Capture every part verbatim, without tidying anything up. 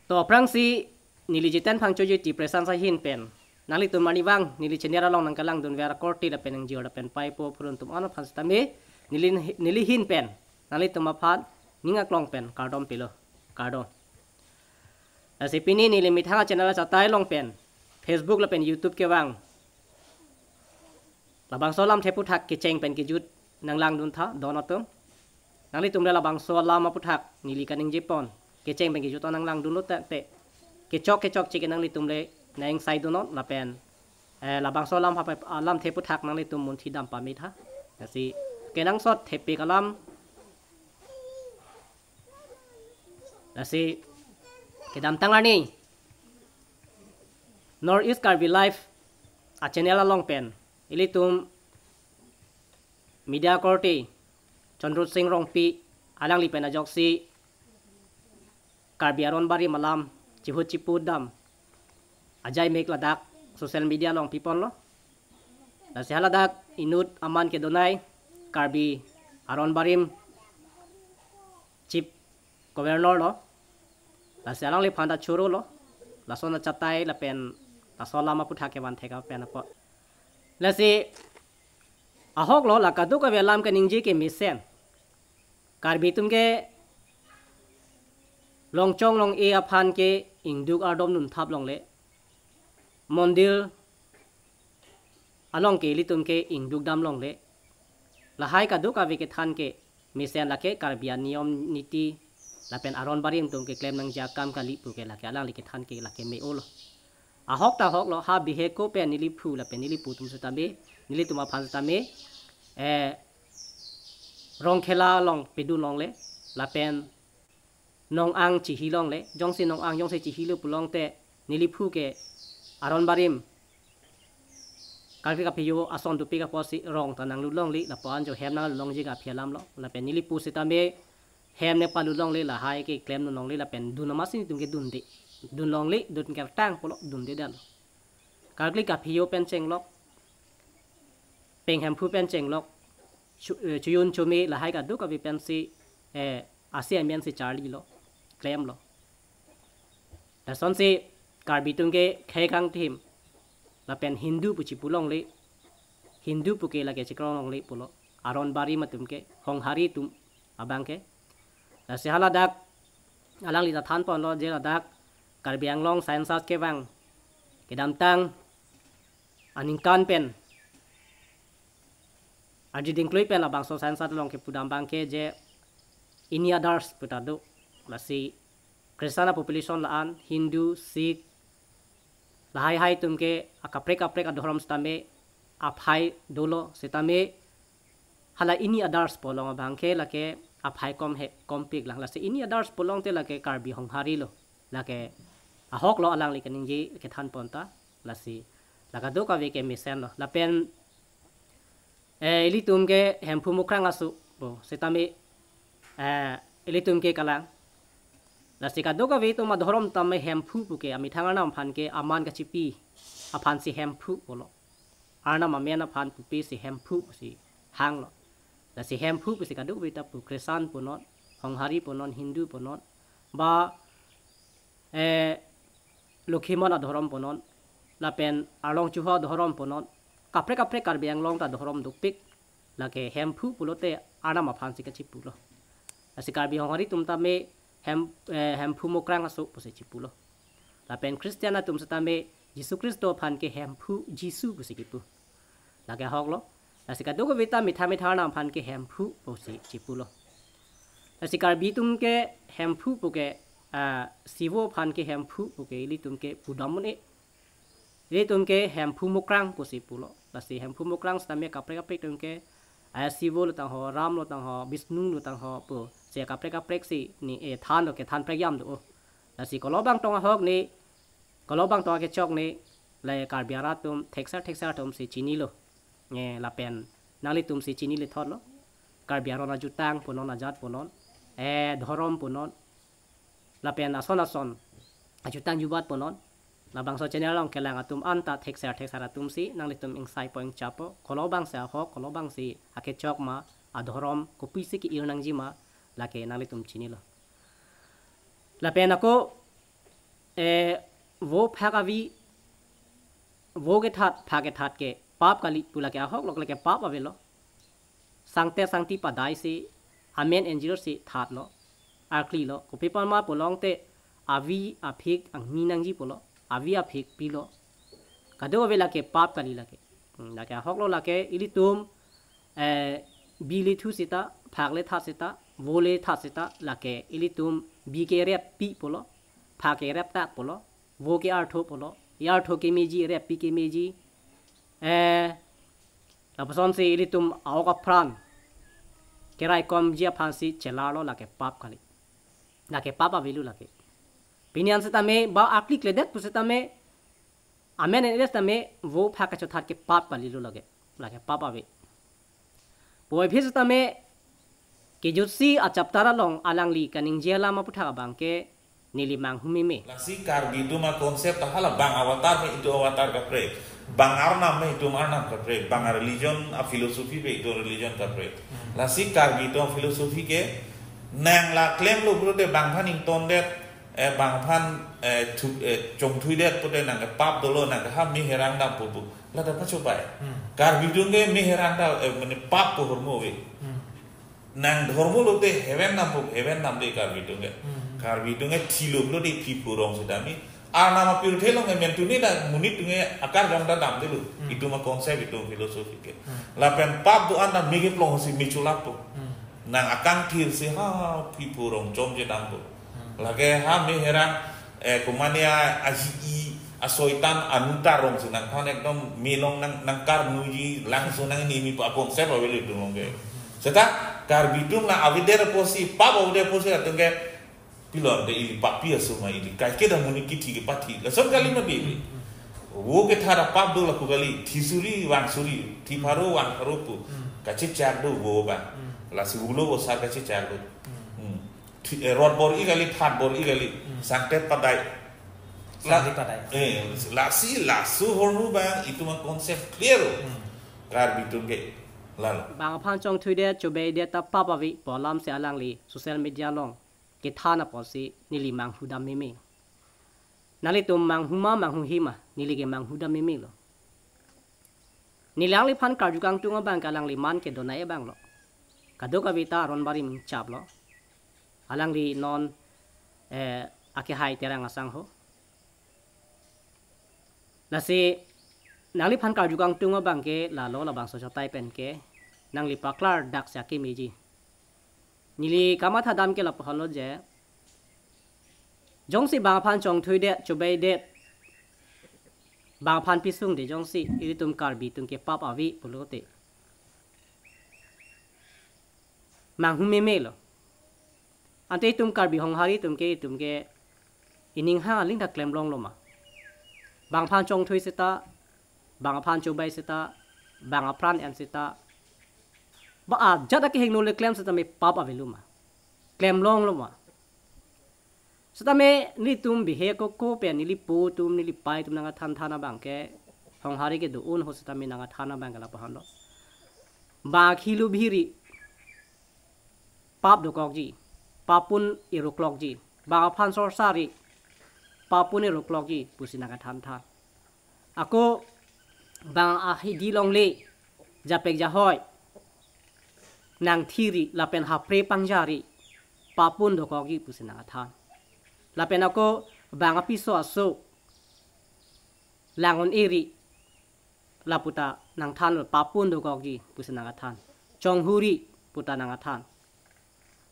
To aphrangsi neli Jiten Phangchoji Tipresan ahin pen nanglitum arnivang neli channel along nangkelangdunver akorte lapen nangjir lapen paipo phurun atum an aphan sitame neli, neli ahin pen nanglitum aphan ning aklong pen kardom pilo, kardom. Lasi pini neli methang a-channel achatai along pen Facebook lapen YouTube kevang labangso alamthe aphuthak kecheng pen kejut nanglangdun tha don atum. Nanglitum le labangso alam aphuthak neli kaningjepon kecheng pen kejut nanglangdunlo tangte kechok kechokche ke nanglitum le nang-ingsaidunnon lapen, eh, labangso alam hap alamthe aphuthak nanglitum munthi dam pame tha. Lasi kenangsot thepik alam. Lasi kedamtang arni North East Karbi Live a-channel along pen ilitum media akorte Chandra Sing Rongpi alangli pen ajoksi Karbi aron barim alam chihut chipu dam ajai mek ladak social media along piponlo. Lasi haladak inut aman kedonai Karbi aron barim Chief Governor lo. Lasi alangliphan ta choro lo. Lason achatai lapen laso alam aphuthak kevan thek pen apot. Lasi ahok lo la kadokave alam kaningje ke mesen. Karbi atum ke longchong long-e aphan ke ingduk ardom nunthap longle. Mondir along ke ilitum ke ingduk dam longle. Lahai kadokave kethan ke mesen lake Karbi aniyom niti lapen aron barim atum keklem nangji akam kali pu ke lake alangli kethan ke lake me-olo. Ahok ta ahok lo, ha bihek ko pen neli phu lapen neli pu atum sitame, nelitum aphan sitame, eh, rong khela along pedun longle, lapen nong-ang chihi longle, jongsi nong-ang jongsi chihilo pulote neli phu ke aron barim kalpi kaphiyo ason dopik apotsi rong ta nanglut longli, lapu-an jo hem nanglut longji ke aphi alam lo, lapen neli pu sitame hem ne palut longle, lahai ke klemdun longle, lapen dun amatsi netum ke dunde. Dun longle, dun kertang pulo dunde dan. Kalpi kaphiyo pen chenglok, peng hemphu pen chenglok, chu-, eh, chojun chome lahai kadokave pensi, eh, asi amen si charlilo, klemlo. Lasonsi Karbi atum ke khei kangthim lapen Hindu pu chipu longle, Hindu pu ke lake chikrong longle pulo. Aron barim atum ke, honghari atum abang ke. Lasi haladak alangli ta thanponlo je ladak Karbi Anglong census kevang kedamtang aningkan pen arjuding klui pen labangso census along kepu dam abang ke je Ini Others pu ta do. Lasi Christian a-population la-an, Hindu, Sikh, lahai hai atum ke akaprek kaprek adhorom sitame aphai dolo sitame hala Ini Others pu along abang ke lake aphai kom he, kompik lang. Lasi Ini Others pu along te lake Karbi honghari lo. Lake ahok lo alangli kaningje kethanpon ta. Lasi la kadokave ke mesen lo. Lapen, eh, ilitum ke Hemphu Mukrang aso pu sitame, eh, ilitum ke kalang. Lasi kadokave atum adhorom tame Hemphu pu ke amethang arnam aphan ke aman kachipi aphansi Hemphu pulo. Arnam amen aphan pupe si Hemphu si hanglo. Lasi Hemphu pusi kadokave ta pu, Christian punon, honghari punon, Hindu punon, ba, eh, Lokhimon adhorom punon, lapen Arlong Chuho adhorom punon, kaprek kaprek Karbi Anglong ta adhorom dopik, lake Hemphu pulote arnam aphansi kachipulo. Lasi Karbi honghari atum tame Hem-, eh, Hemphu Mukrang aso pusi chipulo. Lapen Christian atum sitame Jisu Khristo aphan ke Hemphu Jisu pusi kipu. Lake ahok lo. Lasi kadokave ta methang methang arnam aphan ke Hemphu pusi chipulo. Lasi Karbi atum ke Hemphu pu ke, ah, Sivo aphan ke Hemphu pu ke ilitum ke pu dam un-e. Ilitum ke Hemphu Mukrang pusi pulo. Lasi Hemphu Mukrang sitame kaprek kaprek atum ke, ah, Sivo lo tangho, Ram lo tangho, Bisnu lo tangho pusi kaprek kaprek si ne, eh, than lo kethan prekjam do. Lasi kolo bang tong ahok ne, kolo bang tong akechok ne, le Karbi arat atum, thekser thekser atum si chinilo. Eh, lapen nanglitum si chinile thotlo. Karbi aron ajutang punon, ajat punon, eh, dhorom punon, lapen ason ason ajutang jubat punon. Labangso channel along kelang atum anta thekser thekser atum si nanglitum ingsaipo ingchapo. Kolo bang si ahok, kolo bang si akechok ma, adhorom kopisi ke-ir nangji ma, lake nanglitum chinilo. Lapen ako Eh, vo phak avi, vo kethat, phak kethat ke pap kali pu lake ahok lok lake pap avelo. Sangte sangti padai si amen enjir si thatlo, arklilo. Kopi apotma pulote avi aphek angni nangji pulo, avi aphek pilo. Kadokave lake pap kali lake. Hmm, lake ahoklo lake ilitum, eh, bi le thu seta, phak le that seta, vo le that seta, lake ilitum bi ke rep pi pulo, phak ke rep tak pulo, vo ke artho pulo, artho ke meji, rep pi ke meji. Eh, lapusonsi ilitum a-ok apran keraikomji aphansi chelarlo, lake pap kali. Lake pap avelo lake. Pini an setame ba akli kledet pu setame, amen en-e setame vo phak kachothat ke pap kalilo lake. Lake pap ave. Puvoiphit setame kejutsi a-chapter along alangli kaningje alam aputhak abang ke neli manghu meme. Lasi Karbi atum a-concept ta hala bang avatar pen itum avatar kaprek. Bang arnam pen itum arnam kaprek. Bang a-religion a-philosophy pen itum religion kaprek. Hmm. Lasi Karbi atum philosophy ke nang la klemlo pulote bang aphan ingtondet, eh, bang aphan, eh, thu, eh, chongthuidet pulote nang ke pap dolo, nang ke ha me herang dam pu pu. Lata pachobai. Hmm. Karbi atum ke me herang dam, eh, mane pap pu ahormu ave. Hmm. Nang dhormo lote heaven dam pu, heaven damde Karbi atum ke. Hmm. Karbi atum ke thilo pulote phi phu rong si damji. Arnam apirthe along ke mentuni ta monit atum ke akarjong ta damdelo. Hmm. Itum a-concept, itum philosophy ke. Hmm. Lapen pap do-an ta me keplong si me cholap pu. Hmm. Nang akangthir si ha phi phu rong chomche dam pu. Hmm. Lake ha me herang, eh, komane a, aji-i, asoitan, anuta rong si nangphan ekdom me along nang, nangkarnuji, langso nangnimi pu a-concept avelo itum along ke. Seta Karbi atum la avedet apotsi, pap avedet apotsi atum ke pilon de ili papi aso ma ili. Kaike da monit kithi kepathi. Lason kali ma bebe. Vo kethat apap do lapu kali. Thi suri, vang suri. Thi pharo, vang pharo pu. Hmm. Kachechak do vo abang. Hmm. Lasi ulo vosar kachechak do. Hmm. Hmm. Thi, eh, rot bor-i kali, phat bor-i kali. Hmm. Sangte padai. La-, Sangte padai. Eh, lasi, laso ahormu abang, itum a-concept clear lo. Hmm. Karbi atum ke. Lalo. Bang aphan chongthuidet, chobeidet ta pap ave pu alam si alangli social media along kethan apotsi neli manghu dam meme. Nanglitum manghu ma, manghuhe ma, neli ke manghu dam memelo. Neli alangliphan karju kangtung abang ke alangli man ke donai abang lo. Kadokave ta aron barim ingchaplo. Alangli non, eh, akehai Terang asangho. Lasi nangliphan karju kangtung abang ke lalo, labangso achatai pen ke nangli paklardak si akemeji. Neli kamatha dam ke lapu halo je, jongsi bang aphan chongthuidet, chobeidet, bang aphan pisungde jongsi ilitum Karbi atum ke pap ave pulote manghu memelo. Ante itum Karbi Honghari atum ke, itum ke ining hang aling ta klemlonglo ma. Bang aphan chongthui seta, bang aphan chobei seta, bang apran en seta, ba ajat akehingno le klem setame pap avelo ma. Klemlonglo ma. Setame nelitum bihe ko ko pen neli po atum, neli pai atum nangkethan than abang ke, Honghari kedo-an ho setame nangkethan abang ke lapu halo. Bang akhi lubhiri pap dokokji, pap pun eruklokji. Bang aphan sorsari, pap pun eruklokji pusi nangkethan than. Ako bang ahidi longle, japek jahoi nangthiri lapen hapre pangjari, pap pun dokokji pusi nangkethan. Lapen ako bang apiso aso lang un-eri, lapu ta nangthan, pap pun dokokji pusi nangkethan. Chonghuri pu ta nangkethan.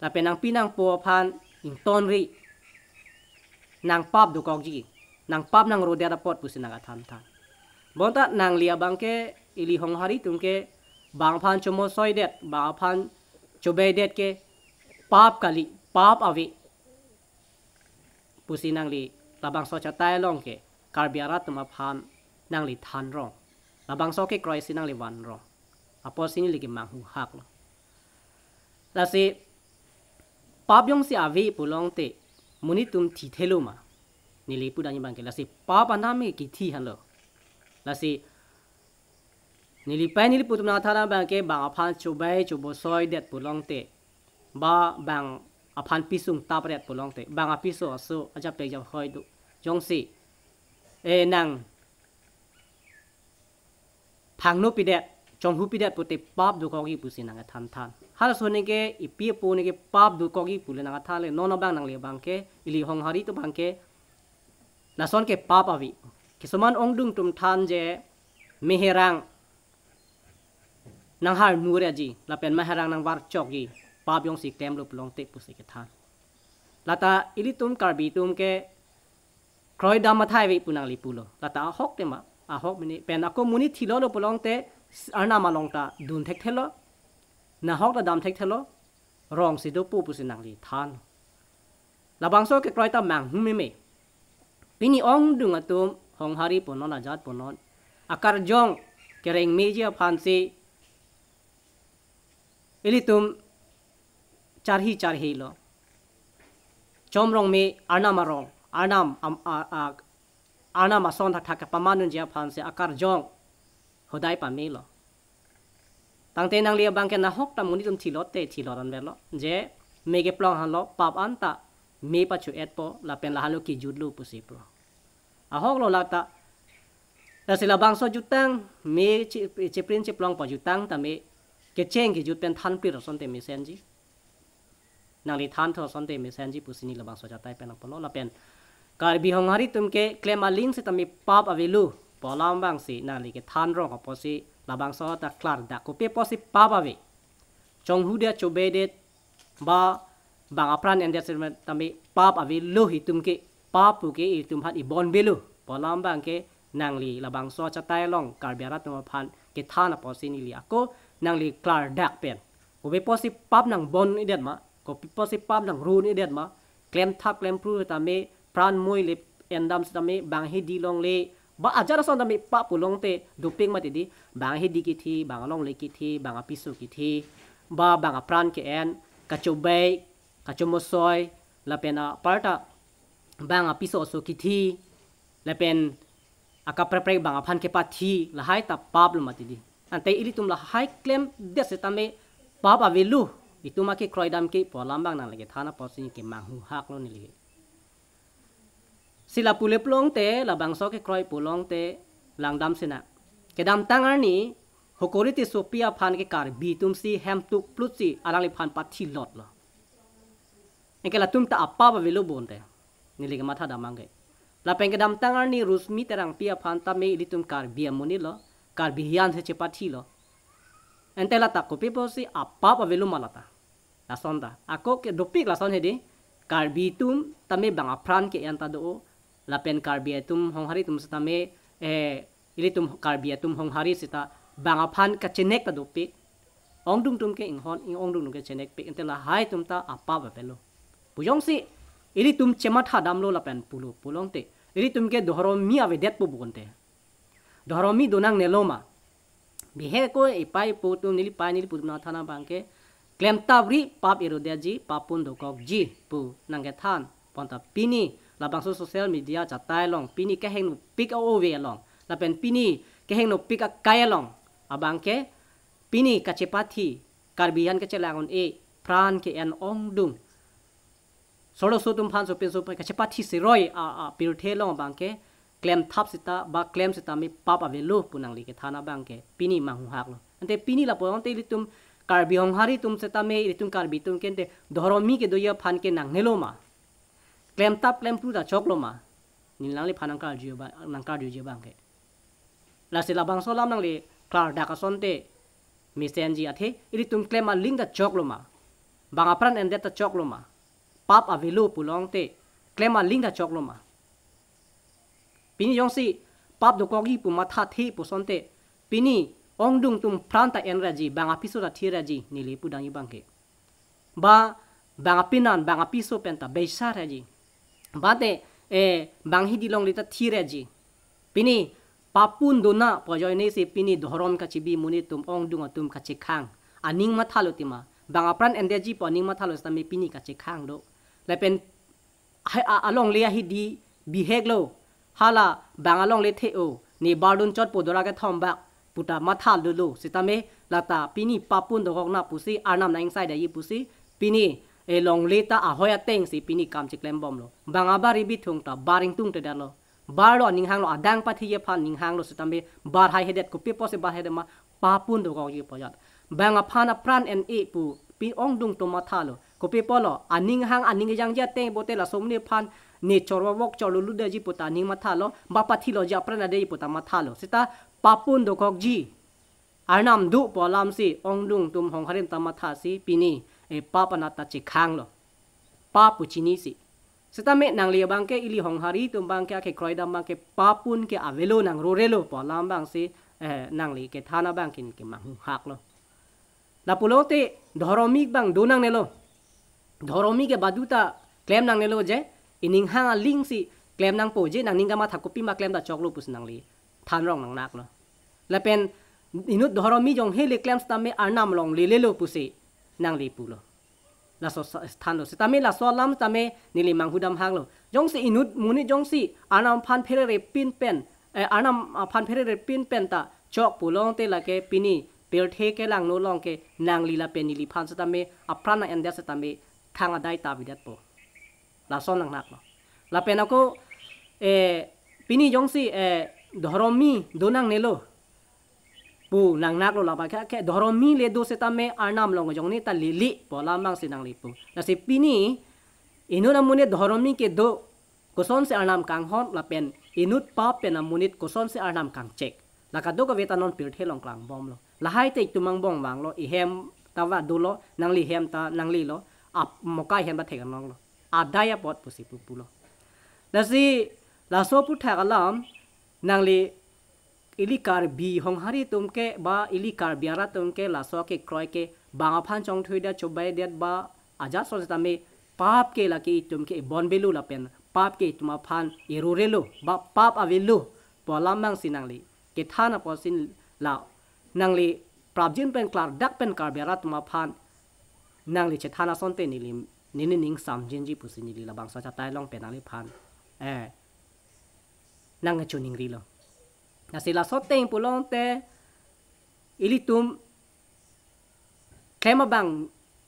Lapen nangpi nangpo aphan ingtonri, nangpap dokokji, nangpap nangrodet apot pusi nangkethan than. Bonta nangli abang ke, ili Honghari atum ke bang aphan chomosoidet, bang aphan chobeidet ke pap kali, pap ave pusi nangli labangso achatai along ke Karbi arat atum aphan nangli than rong. Labangso kekroi si nangli van rong. Apotsi neli ke manghu haklo. Lasi pap jongsi ave pulote monit atum thithelo ma. Neli pudamji abang ke lasi pap anam ke kithi henlo. Lasi neli pai neli po atum nangthan abang ke bang aphan chobei chobosoidet pulote, ba bang aphan pisung tapret pulote, bang apiso aso ajapek jahoi do, jongsi, eh, nang phangno pidet, chonghu pidet pute pap dokokji pusi nangkethan than. Halaso aningke ipi apo aningke pap dokokji pule nangkethan le, non abang nangli abangke, ili Honghari atum abangke, lason ke pap ave. Kisuman ongdung atum than je meherang nangharnu reji, lapen meherang nangvarchokji, pap jongsi klemlo pulote pusi kethan. Lata ilitum Karbi atum ke kroidam matha ave pu nangli pulo. Lata ahok tema, ahok mini, pen ako monit thilolo pulote Arnam along ta dun thekthelo, nahok ta dam thekthelo, rong si dopo pusi nangli than. Labangso kekroi ta manghu meme. Pini ongdung atum Honghari punon, ajat punon, akarjong kereng meji aphansi ilitum charhi charhilo. Chomrong me Arnam arong, Arnam am-, a, a, Arnam ason thakthak kepaman unji aphansi akarjong hodai pamelo. Tangte nangli abangke nahok ta monit atum thilote thilot anverlo. Je me keplong halo pap anta me pachu-etpo lapen lahalo kejutlo pusi pulo. Ahoklo lata. Lasi labangso jutang me chi-, chiprin chiplong pajutang tame kecheng kejut pen thanplir asonte mesenji. Nangli than tho asonte mesenji pusi neli labangso achatai pen nangpulo lapen Karbi Honghari atum ke klem aling sitame pap avelo pu alam abangsi nangli kethan rong apotsi labangso ta klardak kopi apotsi pap ave. Chonghudet chobedet ba bang apran endet sitame pap avelo, itum ke pap pu ke itum aphan ibon avelo pu alam abangke nangli labangso achatai along Karbi arat atum aphan kethan apotsi neli ako nangli klardak pen. Kopi apotsi pap nangbon-idet ma, kopi apotsi pap nangru-idet ma, klemthap klempru tame pran moi le endam sitame bang hidi longle, ba ajat ason tame pap pulote dopik mati di, bang hidi kithi, bang alongle kithi, bang apiso kithi, ba bang apran ke-en, kachobei, kachomosoi, lapen aparta bang apiso aso kithi, lapen akaprek prek bang aphan kepathi, lahai ta paplo mati di. Ante ilitum lahai klemdet sitame pap avelo, itum akekroi dam ke pu alam abang nangli kethan apotsi kemanghu haklo neli. Si lapu le pulote, labangso kekroi pulote langdam sina. Kedamtang arni, Hokori Tissopi aphan ke Karbi atumsi hem tuk plutsi alangliphan pathilotlo. Anke latum ta apap avelo bonte. Neli kematha damnang ke. Lapen kedamtang arni Rosmi Terangpi aphan tame ilitum Karbi amonitlo, Karbi hian si chepathilo. Ante lata kopi apotsi apap avelo ma lata. Lason ta. Ako ke dopik lason hedi. Karbi atum tame bang apran ke-en ta do. Lapen Karbi atum Honghari atum sitame, eh, ilitum Karbi atum Honghari sita bang aphan kachenek ta dopik. Ongdung atum ke inghon, ing ongdung atum ke chenekpik. Ante lahai atum ta apap avelo. Pu jongsi ilitum chematha damlo lapen pulo pulote, ilitum ke dhoromi avedet pu bonte. Dhoromi donangnelo ma. Bihek ako ipei ipo atum, neli pei neli pu atum nangthan abangke, klemtap ri pap erodetji, pap pon dokokji pu nangkethan. Bonta pini labangso social media achatai along, pini kehengnopik a-ove along, lapen pini kehengnopik akai along abangke, pini kachepathi, Karbi hian kachelang un-e, pran ke-en ongdung, solo so atum aphan sopin so aphan kachepathi siroi a, apirthe along abangke, klemthap sita ba klem sitame pap avelo pu nangli kethan abangke pini manghu haklo. Ante pini lapu ante ilitum Karbi Honghari atum sitame, ilitum Karbi atum ke ante dhoromi kedoji aphan ke nangnelo ma. Klemtap klempru ta choklo ma. Neli nangliphan nangkarju ba, nangkarjuji abangke. Lasi labangso alam nangli klardak asonte mesenji, athe ilitum klem aling ta choklo ma. Bang apran endet ta choklo ma. Pap avelo pulote klem aling ta choklo ma. Pini jongsi pap dokokji pu mathathe pu asonte, pini ongdung atum pran ta enreji, bang apiso ta thireji, neli pudamji abangke. Ba bang apinan, bang apiso pen ta beisareji. Bate, eh, bang hidi longle ta thireji. Pini pap pon dona pu ajoinesi pini dhorom kachebi monit atum, ongdung atum kachekhang. Aning mathalo tema. Bang apran endetji pu aning mathalo sitame pini kachekhang do. Lapen hai a, alongle ahidi biheklo. Hala bang alongle the-o, ne bardun chotpo dora kethom bak puta matha dolo. Sitame lata pini pap pon dokok na pusi, Arnam nang-ingsaidetji pusi, pini e longle ta ahoi ateng si pini kam chiklem bomlo. Bang abar ibi thung ta bar ingtung te dalo. Bar lo aning hanglo, adang pathi ye aphan ning hanglo setame bar hai hedet, kopi apotsi bar hedet ma, papun dokokji pu ajat. Bang aphan apran en-e pu pi ongdung atum mathalo. Kopi apotlo, aning hang aning kejangji ateng bote laso amonit aphan ne chorwok chorlulu detji pu ta aning mathalo, ba pathiloji apran adeji pu ta mathalo. Seta papun dokokji. Arnam do pu alam si ongdung atum Honghari atum ta matha si pini e pap anat ta chekhanglo. Pap pu chinisi. Setame nangli abang ke ili Honghari atum abang ke akekroi dam abang ke papun ke avelo, nang rorelo pu alam abang si, eh, nangli kethan abang ke ne kemanghu haklo. Lapulote dhoromi abang do nangnelo. Dhoromi ke badu ta klem nangnelo je, ining hang aling si klem nangpo je, nangning kamatha kopi ma klem ta choklo pusi nangli than rong nangnaklo. Lapen inut dhoromi jong hele klem setame Arnam longle lelo pusi nangli pulo. Laso sa-, thanlo. Setame laso alam setame neli manghu dam haklo. Jongsi inut monit jongsi Arnam aphan pherere pin pen, eh, Arnam aphan pherere pin pen ta chok pulote lake pini pirthe kelangno along ke nangli lapen neliphan setame apran na endet setame thang adai ta avedetpo. Lason nangnaklo. Lapen ako, eh, pini jongsi, eh, dhoromi do nangnelo pu nangnaklo, laba ke, ke dhoromi le do setame Arnam along jong ne ta lili pu alam abang si nangli pu. Lasi pini inut amonit dhoromi kedo kosonsi Arnam kanghon lapen inut pap pen amonit kosonsi Arnam kangchek. La kadokave ta non pirthe along klangbomlo. Lahai te itum angbong vanglo, ihem ta va dolo, nangli hem ta nanglilo, ap mokai hem ta thek anlonglo. Adai apot pusi pupulo. Lasi laso aputhak alam nangli ili Karbi Honghari atum ke ba ili Karbi arat atum ke laso akekroi ke bang aphan chongthui det, chobai det ba ajat son setame pap ke lake itum ke ibon avelo lapen pap ke itum aphan irurelo ba pap avelo pu alam abang si nangli kethan apotsi la nangli prapjin pen klardak pen Karbi arat atum aphan nangli chethan asonte neli, neli ning samjinji pusi neli labangso achatai along pen nangliphan, eh, nangkachoningrilo. Lasi laso ateng pulote ilitum klem abang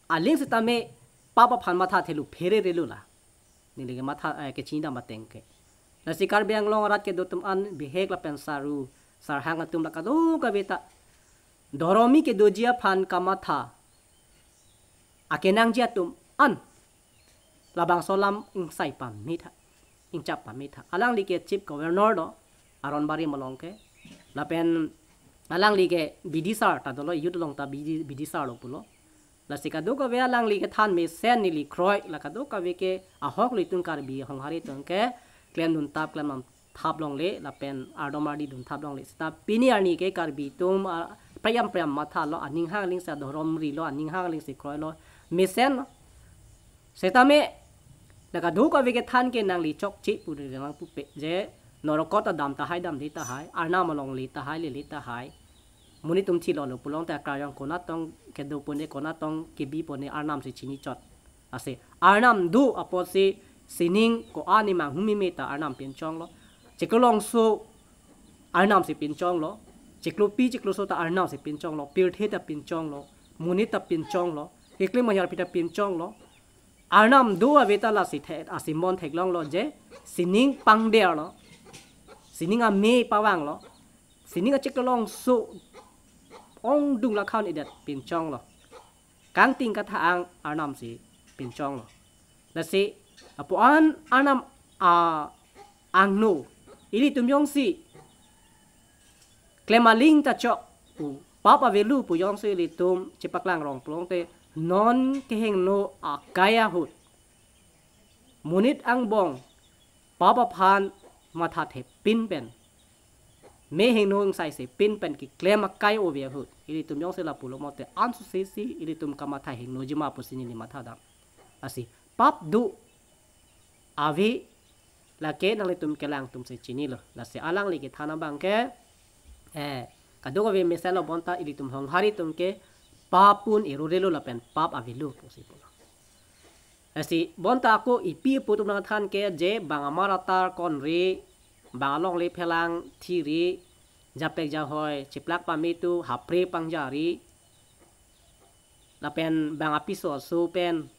aling setame pap aphan matha thelo, phererelo la. Neli kematha, eh, kechini dam ateng ke. Lasi Karbi Anglong arat kedo atum an bihek lapen saru sarhang atum la kadokave ta dhoromi kedoji aphan kamatha akenangji atum an labangso alam ingsai pame tha, ingchap pame tha. Alangli ke Chief Governor do, Aronbari malong ke. Lapen alangli ke B D sir ta dolo, youth along ta B D, B D sir lo pulo. Lasi kadokave alangli kethan mesen neli kroi, la kadokave ke ahok lo itum Karbi Honghari atum ke klemdun tap, klemdun thap longle, lapen ardom ardi dun thap longle. Seta pini arni ke Karbi atum, ah, priyam priyam mathalo, aning hang aling si adhorom rilo, aning hang aling si kroilo. Mesen lo. Setame la kadokave kethan ke nangli chokche pu ri nang pupe je norok ta dam tahai, damde tahai, Arnam along le tahai, lele tahai. Monit atum thilolo pulote akrayong konat tong kedo pone, konat tong kebi pone Arnam si chinichot. Lasi Arnam do apotsi sining ko-an ne manghu meme ta Arnam pinchonglo. Chiklo longso Arnam si pinchonglo. Chiklo pi chiklo so ta Arnam si pinchonglo. Pirthe ta pinchonglo. Monit ta pinchonglo. Keklem ahiarpi ta pinchonglo. Arnam do ave ta lasi the, asimon theklonglo je sining pangderlo. Sining ame pavanglo. Sining achiklo longso ongdung lakhan idet pinchonglo. Kangting katha-ang Arnam si pinchonglo. Lasi lapu-an Arnam a-angno ilitum jongsi klem aling ta chok pu, pap avelo pu jongsi ilitum chepaklang rong pulote non kehingno akai ahut monit angbong pap aphan matha thepin pen, me hingno ingsaise pin pen keklem akai ove ahut, ilitum jongsi lapulo mote ansose si ilitum kamatha hingnoji ma pusi neli matha dam. Lasi pap do ave lake nanglitum kelang atum si chinilo. Lasi alangli kethan abang ke, eh, kadokave mesen lo, bonta ilitum Honghari atum ke papun irurelo lapen pap avelo pusi pulo. Lasi bonta ako ipi ipo atum nangthan ke je bang amar atar konre, bang alongle phelang thire, japek jahoi chiplak pame tu hapre pangjare, lapen bang apiso aso pen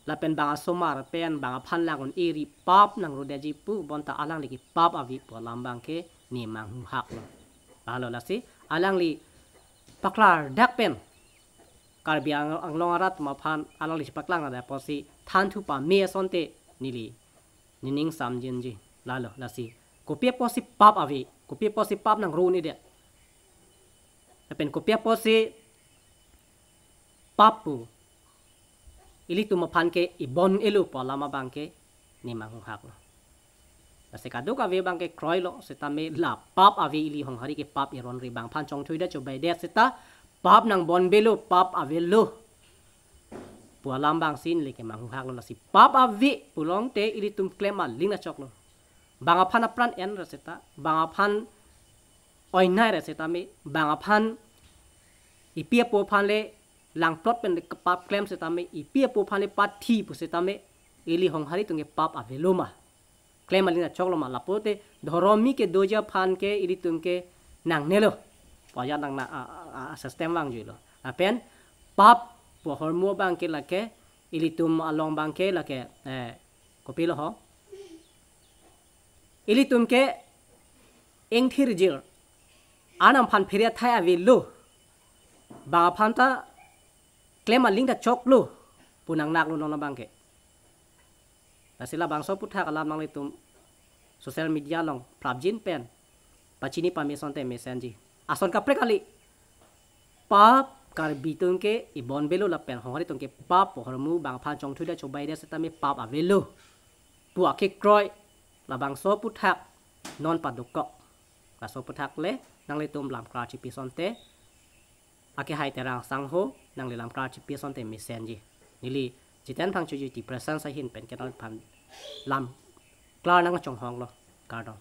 lapen bang asomar pen bang aphan lang un-e ri pap nangrudetji pu bonta alangli kepap ave pu alam abangke ne manghuhak lo. Lalo lasi alangli paklardak pen Karbi Ang-, Anglong arat atum aphan alangli chepaklang ada apotsi thanthu pame asonte neli nening samjinji. Lalo lasi kopi apotsi pap ave, kopi apotsi pap nangru un-edet, lapen kopi apotsi pap pu ilitum aphan ke ibon-elo pu alam abangke ne manghuhak lo. Lasi kadokave abangke kroilo, setame la pap ave, ili Honghari kepap ironri, bang aphan chongthuidet chobaidet seta pap nangbonbelo, pap avelo pu alam abangsi neli ke manghuhak lo. Lasi pap ave pulote ilitum klem aling achok lo. Bang aphan apran enra seta, bang aphan oinai ra setame, bang aphan ipi apo aphan le langplot pen le kepap klem setame, ipi apo aphan le pathi pu setame, ili Honghari atum ke pap avelo ma, klem aling achok lo ma? Lapulote dhoromi kedoji aphan ke ilitum ke nangnelo. Pajat nang na a, a, a system vangjuilo. Lapen pap pu ahormu abangke lake ilitum along abangke lake, eh, kopilo ho, ilitum ke ingthirjir, Arnam aphan phere athai avelo, bang aphan ta klem aling ta choklo pu nangnak lo non abangke. Lasi labangso aphuthak alam nanglitum social media along prapjin pen pachini pame asonte mesenji. Ason kaprek kali. Pap Karbi atum ke ibonbelo lapen Honghari atum ke pap pu ahormu, bang aphan chongthuidet chobaidet setame pap avelo pu akekroi labangso aphuthak non padokok. Laso aphuthak le nanglitum lamklar chipi asonte, akehai Terang Sangho, nangli lamklar chipi asonte mesenji. Neli Jiten Phangchoji Tiprasa ahin pen ke nangliphan lamklar nangchonghong lo. Kardom.